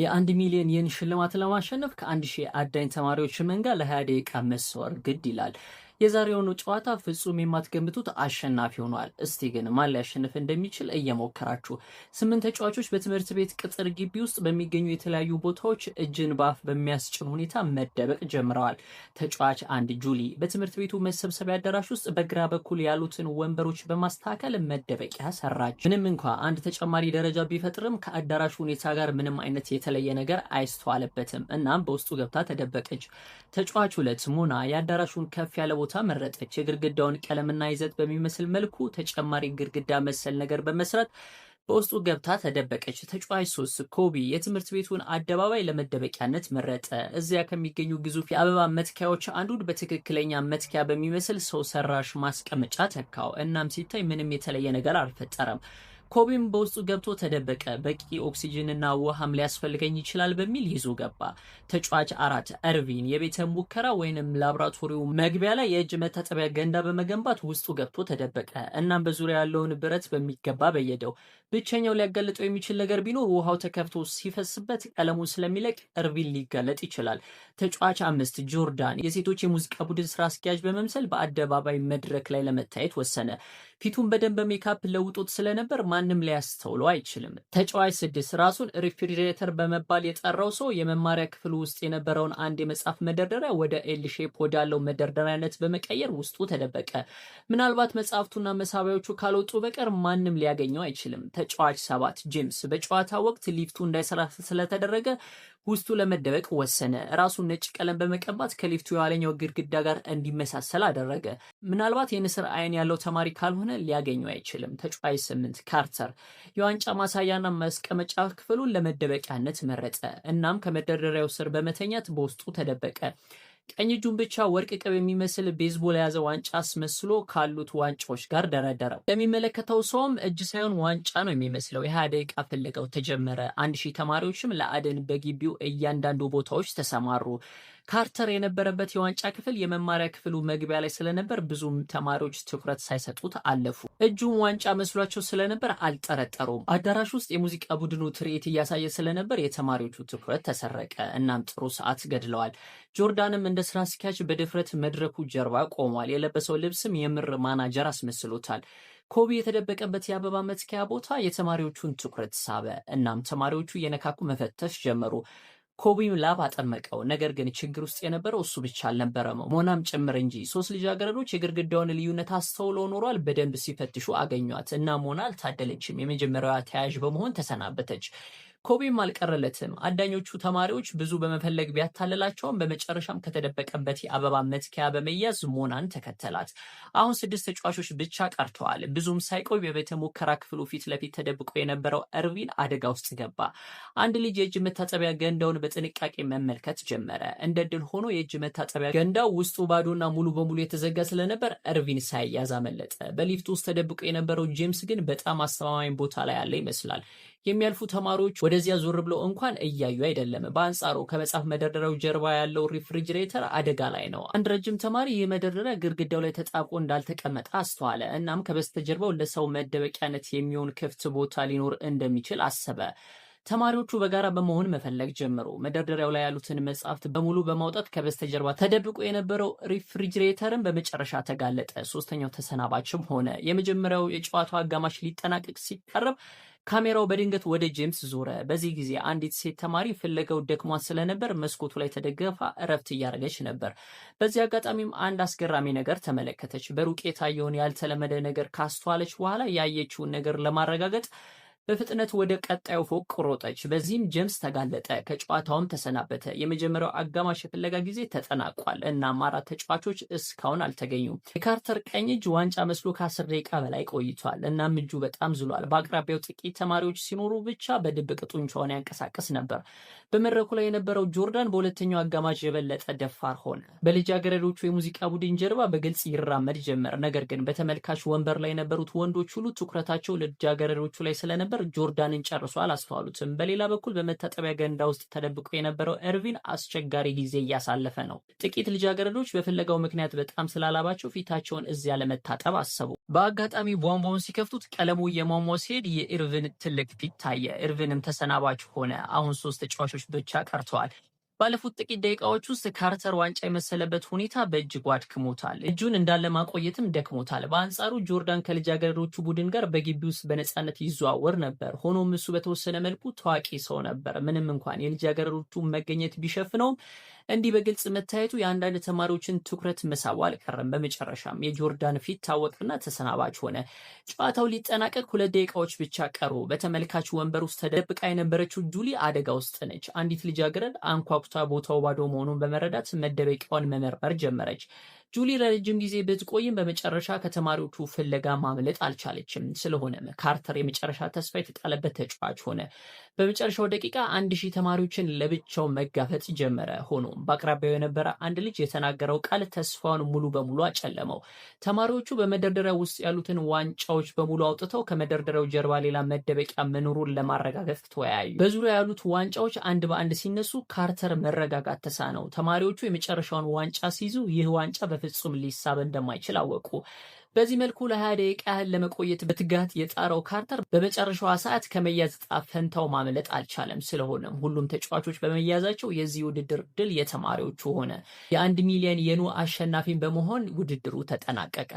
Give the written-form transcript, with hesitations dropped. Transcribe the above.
የ1 ሚሊዮን የን ሽልማት ለማሸነፍ ከ1,000 አዳኝ ተማሪዎች መንጋ ለ20 ደቂቃ መሰወር ግድ ይላል። የዛሬውን ጨዋታ ፍጹም የማትገምቱት አሸናፊ ሆኗል። እስቲ ግን ማን ሊያሸንፍ እንደሚችል እየሞከራችሁ። ስምንት ተጫዋቾች በትምህርት ቤት ቅጥር ግቢ ውስጥ በሚገኙ የተለያዩ ቦታዎች እጅን በአፍ በሚያስጭን ሁኔታ መደበቅ ጀምረዋል። ተጫዋች አንድ ጁሊ በትምህርት ቤቱ መሰብሰቢያ አዳራሽ ውስጥ በግራ በኩል ያሉትን ወንበሮች በማስተካከል መደበቂያ ሰራች። ምንም እንኳ አንድ ተጨማሪ ደረጃ ቢፈጥርም ከአዳራሹ ሁኔታ ጋር ምንም አይነት የተለየ ነገር አይስተዋልበትም። እናም በውስጡ ገብታ ተደበቀች። ተጫዋች ሁለት ሙና የአዳራሹን ከፍ ያለ ቦታ መረጠች። የግድግዳውን ቀለምና ይዘት በሚመስል መልኩ ተጨማሪ ግድግዳ መሰል ነገር በመስራት በውስጡ ገብታ ተደበቀች። ተጫዋች ሶስት ኮቢ የትምህርት ቤቱን አደባባይ ለመደበቂያነት መረጠ። እዚያ ከሚገኙ ግዙፍ የአበባ መትከያዎች አንዱን በትክክለኛ መትከያ በሚመስል ሰው ሰራሽ ማስቀመጫ ተካው። እናም ሲታይ ምንም የተለየ ነገር አልፈጠረም። ኮቢም በውስጡ ገብቶ ተደበቀ። በቂ ኦክሲጅንና ውሃም ሊያስፈልገኝ ይችላል በሚል ይዞ ገባ። ተጫዋች አራት እርቪን የቤተ ሙከራ ወይንም ላቦራቶሪው መግቢያ ላይ የእጅ መታጠቢያ ገንዳ በመገንባት ውስጡ ገብቶ ተደበቀ። እናም በዙሪያ ያለውን ብረት በሚገባ በየደው። ብቸኛው ሊያጋልጠው የሚችል ነገር ቢኖር ውሃው ተከፍቶ ሲፈስበት ቀለሙን ስለሚለቅ እርቪን ሊጋለጥ ይችላል። ተጫዋች አምስት ጆርዳን የሴቶች የሙዚቃ ቡድን ስራ አስኪያጅ በመምሰል በአደባባይ መድረክ ላይ ለመታየት ወሰነ። ፊቱን በደንብ በሜካፕ ለውጦት ስለነበር ማንም ሊያስተውለው አይችልም። ተጫዋች ስድስት ራሱን refrigerator በመባል የጠራው ሰው የመማሪያ ክፍል ውስጥ የነበረውን አንድ የመጽሐፍ መደርደሪያ ወደ L shape ወዳለው መደርደሪያነት በመቀየር ውስጡ ተደበቀ። ምናልባት መጽሐፍቱና መሳቢያዎቹ ካልወጡ በቀር ማንም ሊያገኘው አይችልም። ተጫዋች ሰባት ጄምስ በጨዋታ ወቅት ሊፍቱ እንዳይሰራ ስለተደረገ ውስጡ ለመደበቅ ወሰነ። ራሱን ነጭ ቀለም በመቀባት ከሊፍቱ የኋለኛው ግድግዳ ጋር እንዲመሳሰል አደረገ። ምናልባት የንስር አይን ያለው ተማሪ ካልሆነ ሊያገኘው አይችልም። ተጫዋች ስምንት ካርተር የዋንጫ ማሳያና ማስቀመጫ ክፍሉን ለመደበቂያነት መረጠ። እናም ከመደርደሪያው ስር በመተኛት በውስጡ ተደበቀ። ቀኝ እጁን ብቻ ወርቅ ቅብ የሚመስል ቤዝቦል የያዘ ዋንጫ አስመስሎ ካሉት ዋንጫዎች ጋር ደረደረው። ለሚመለከተው ሰውም እጅ ሳይሆን ዋንጫ ነው የሚመስለው። የ20 ደቂቃ ፍለጋው ተጀመረ። 1,000 ተማሪዎችም ለአደን በግቢው እያንዳንዱ ቦታዎች ተሰማሩ። ካርተር የነበረበት የዋንጫ ክፍል የመማሪያ ክፍሉ መግቢያ ላይ ስለነበር ብዙም ተማሪዎች ትኩረት ሳይሰጡት አለፉ። እጁም ዋንጫ መስሏቸው ስለነበር አልጠረጠሩም። አዳራሽ ውስጥ የሙዚቃ ቡድኑ ትርኢት እያሳየ ስለነበር የተማሪዎቹ ትኩረት ተሰረቀ። እናም ጥሩ ሰዓት ገድለዋል። ጆርዳንም እንደ ስራ አስኪያጅ በድፍረት መድረኩ ጀርባ ቆሟል። የለበሰው ልብስም የምር ማናጀር አስመስሎታል። ኮቢ የተደበቀበት የአበባ መትከያ ቦታ የተማሪዎቹን ትኩረት ሳበ። እናም ተማሪዎቹ እየነካኩ መፈተሽ ጀመሩ። ኮቢም ላብ አጠመቀው። ነገር ግን ችግር ውስጥ የነበረው እሱ ብቻ አልነበረም፣ ሞናም ጭምር እንጂ። ሶስት ልጃገረዶች የግድግዳውን ልዩነት አስተውለው ኖሯል። በደንብ ሲፈትሹ አገኟት እና ሞና አልታደለችም። የመጀመሪያዋ ተያዥ በመሆን ተሰናበተች። ኮቢም አልቀረለትም። አዳኞቹ ተማሪዎች ብዙ በመፈለግ ቢያታልላቸውም በመጨረሻም ከተደበቀበት የአበባ መትከያ በመያዝ ሞናን ተከተላት። አሁን ስድስት ተጫዋቾች ብቻ ቀርተዋል። ብዙም ሳይቆይ በቤተ ሙከራ ክፍሉ ፊት ለፊት ተደብቆ የነበረው እርቪን አደጋ ውስጥ ገባ። አንድ ልጅ የእጅ መታጠቢያ ገንዳውን በጥንቃቄ መመልከት ጀመረ። እንደ እድል ሆኖ የእጅ መታጠቢያ ገንዳው ውስጡ ባዶና ሙሉ በሙሉ የተዘጋ ስለነበር እርቪን ሳይያዝ አመለጠ። በሊፍት ውስጥ ተደብቆ የነበረው ጄምስ ግን በጣም አስተማማኝ ቦታ ላይ ያለ ይመስላል። የሚያልፉ ተማሪዎች ወደዚያ ዞር ብለው እንኳን እያዩ አይደለም። በአንጻሩ ከመጽሐፍ መደርደሪያው ጀርባ ያለው refrigerator አደጋ ላይ ነው። አንድ ረጅም ተማሪ ይህ መደርደሪያ ግድግዳው ላይ ተጣብቆ እንዳልተቀመጠ አስተዋለ። እናም ከበስተጀርባው ለሰው መደበቂያነት የሚሆን ክፍት ቦታ ሊኖር እንደሚችል አሰበ። ተማሪዎቹ በጋራ በመሆን መፈለግ ጀመሩ። መደርደሪያው ላይ ያሉትን መጽሐፍት በሙሉ በማውጣት ከበስተጀርባ ተደብቆ የነበረው refrigerator ን በመጨረሻ ተጋለጠ። ሶስተኛው ተሰናባችም ሆነ። የመጀመሪያው የጨዋታው አጋማሽ ሊጠናቀቅ ሲቃረብ ካሜራው በድንገት ወደ ጄምስ ዞረ። በዚህ ጊዜ አንዲት ሴት ተማሪ ፍለጋው ደክሟት ስለነበር መስኮቱ ላይ ተደግፋ እረፍት እያደረገች ነበር። በዚህ አጋጣሚም አንድ አስገራሚ ነገር ተመለከተች። በሩቅ የታየውን ያልተለመደ ነገር ካስተዋለች በኋላ ያየችውን ነገር ለማረጋገጥ በፍጥነት ወደ ቀጣዩ ፎቅ ሮጠች። በዚህም ጄምስ ተጋለጠ፣ ከጨዋታውም ተሰናበተ። የመጀመሪያው አጋማሽ የፍለጋ ጊዜ ተጠናቋል። እናም አራት ተጫዋቾች እስካሁን አልተገኙም። የካርተር ቀኝ እጅ ዋንጫ መስሎ ከ10 ደቂቃ በላይ ቆይቷል። እናም እጁ በጣም ዝሏል። በአቅራቢያው ጥቂት ተማሪዎች ሲኖሩ ብቻ በድብቅ ጡንቻውን ያንቀሳቅስ ነበር። በመድረኩ ላይ የነበረው ጆርዳን በሁለተኛው አጋማሽ የበለጠ ደፋር ሆነ። በልጃገረዶቹ የሙዚቃ ቡድን ጀርባ በግልጽ ይራመድ ጀመር። ነገር ግን በተመልካች ወንበር ላይ የነበሩት ወንዶች ሁሉ ትኩረታቸው ልጃገረዶቹ ላይ ስለነበር ስለነበር ጆርዳንን ጨርሶ አላስተዋሉትም። በሌላ በኩል በመታጠቢያ ገንዳ ውስጥ ተደብቆ የነበረው ኤርቪን አስቸጋሪ ጊዜ እያሳለፈ ነው። ጥቂት ልጃገረዶች በፍለጋው ምክንያት በጣም ስላላባቸው ፊታቸውን እዚያ ለመታጠብ አሰቡ። በአጋጣሚ ቧንቧውን ሲከፍቱት ቀለሙ እየሟሟ ሲሄድ የኢርቪን ትልቅ ፊት ታየ። ኢርቪንም ተሰናባች ሆነ። አሁን ሶስት ተጫዋቾች ብቻ ቀርተዋል። ባለፉት ጥቂት ደቂቃዎች ውስጥ ካርተር ዋንጫ የመሰለበት ሁኔታ በእጅጉ አድክሞታል። እጁን እንዳለ ማቆየትም ደክሞታል። በአንጻሩ ጆርዳን ከልጃገረዶቹ ቡድን ጋር በግቢ ውስጥ በነፃነት ይዘዋወር ነበር። ሆኖም እሱ በተወሰነ መልኩ ታዋቂ ሰው ነበር። ምንም እንኳን የልጃገረዶቹ መገኘት ቢሸፍነውም እንዲህ በግልጽ መታየቱ የአንዳንድ ተማሪዎችን ትኩረት መሳቡ አልቀረም። በመጨረሻም የጆርዳን ፊት ታወቀና ተሰናባች ሆነ። ጨዋታው ሊጠናቀቅ 2 ደቂቃዎች ብቻ ቀሩ። በተመልካች ወንበር ውስጥ ተደብቃ የነበረችው ጁሊ አደጋ ውስጥ ነች። አንዲት ልጃገረድ አንኳኩታ ቦታው ባዶ መሆኑን በመረዳት መደበቂያዋን መመርመር ጀመረች። ጁሊ ለረጅም ጊዜ ብትቆይም በመጨረሻ ከተማሪዎቹ ፍለጋ ማምለጥ አልቻለችም። ስለሆነም ካርተር የመጨረሻ ተስፋ የተጣለበት ተጫዋች ሆነ። በመጨረሻው ደቂቃ 1,000 ተማሪዎችን ለብቻው መጋፈጥ ጀመረ። ሆኖም በአቅራቢያው የነበረ አንድ ልጅ የተናገረው ቃል ተስፋውን ሙሉ በሙሉ አጨለመው። ተማሪዎቹ በመደርደሪያው ውስጥ ያሉትን ዋንጫዎች በሙሉ አውጥተው ከመደርደሪያው ጀርባ ሌላ መደበቂያ መኖሩን ለማረጋገጥ ተወያዩ። በዙሪያ ያሉት ዋንጫዎች አንድ በአንድ ሲነሱ ካርተር መረጋጋት ተሳነው። ተማሪዎቹ የመጨረሻውን ዋንጫ ሲይዙ ይህ ዋንጫ በፍጹም ሊሳብ እንደማይችል አወቁ። በዚህ መልኩ ለ20 ደቂቃ ያህል ለመቆየት በትጋት የጣረው ካርተር በመጨረሻዋ ሰዓት ከመያዝ ዕጣ ፈንታው ማምለጥ አልቻለም። ስለሆነም ሁሉም ተጫዋቾች በመያዛቸው የዚህ ውድድር ድል የተማሪዎቹ ሆነ። የ1 ሚሊዮን የኑ አሸናፊን በመሆን ውድድሩ ተጠናቀቀ።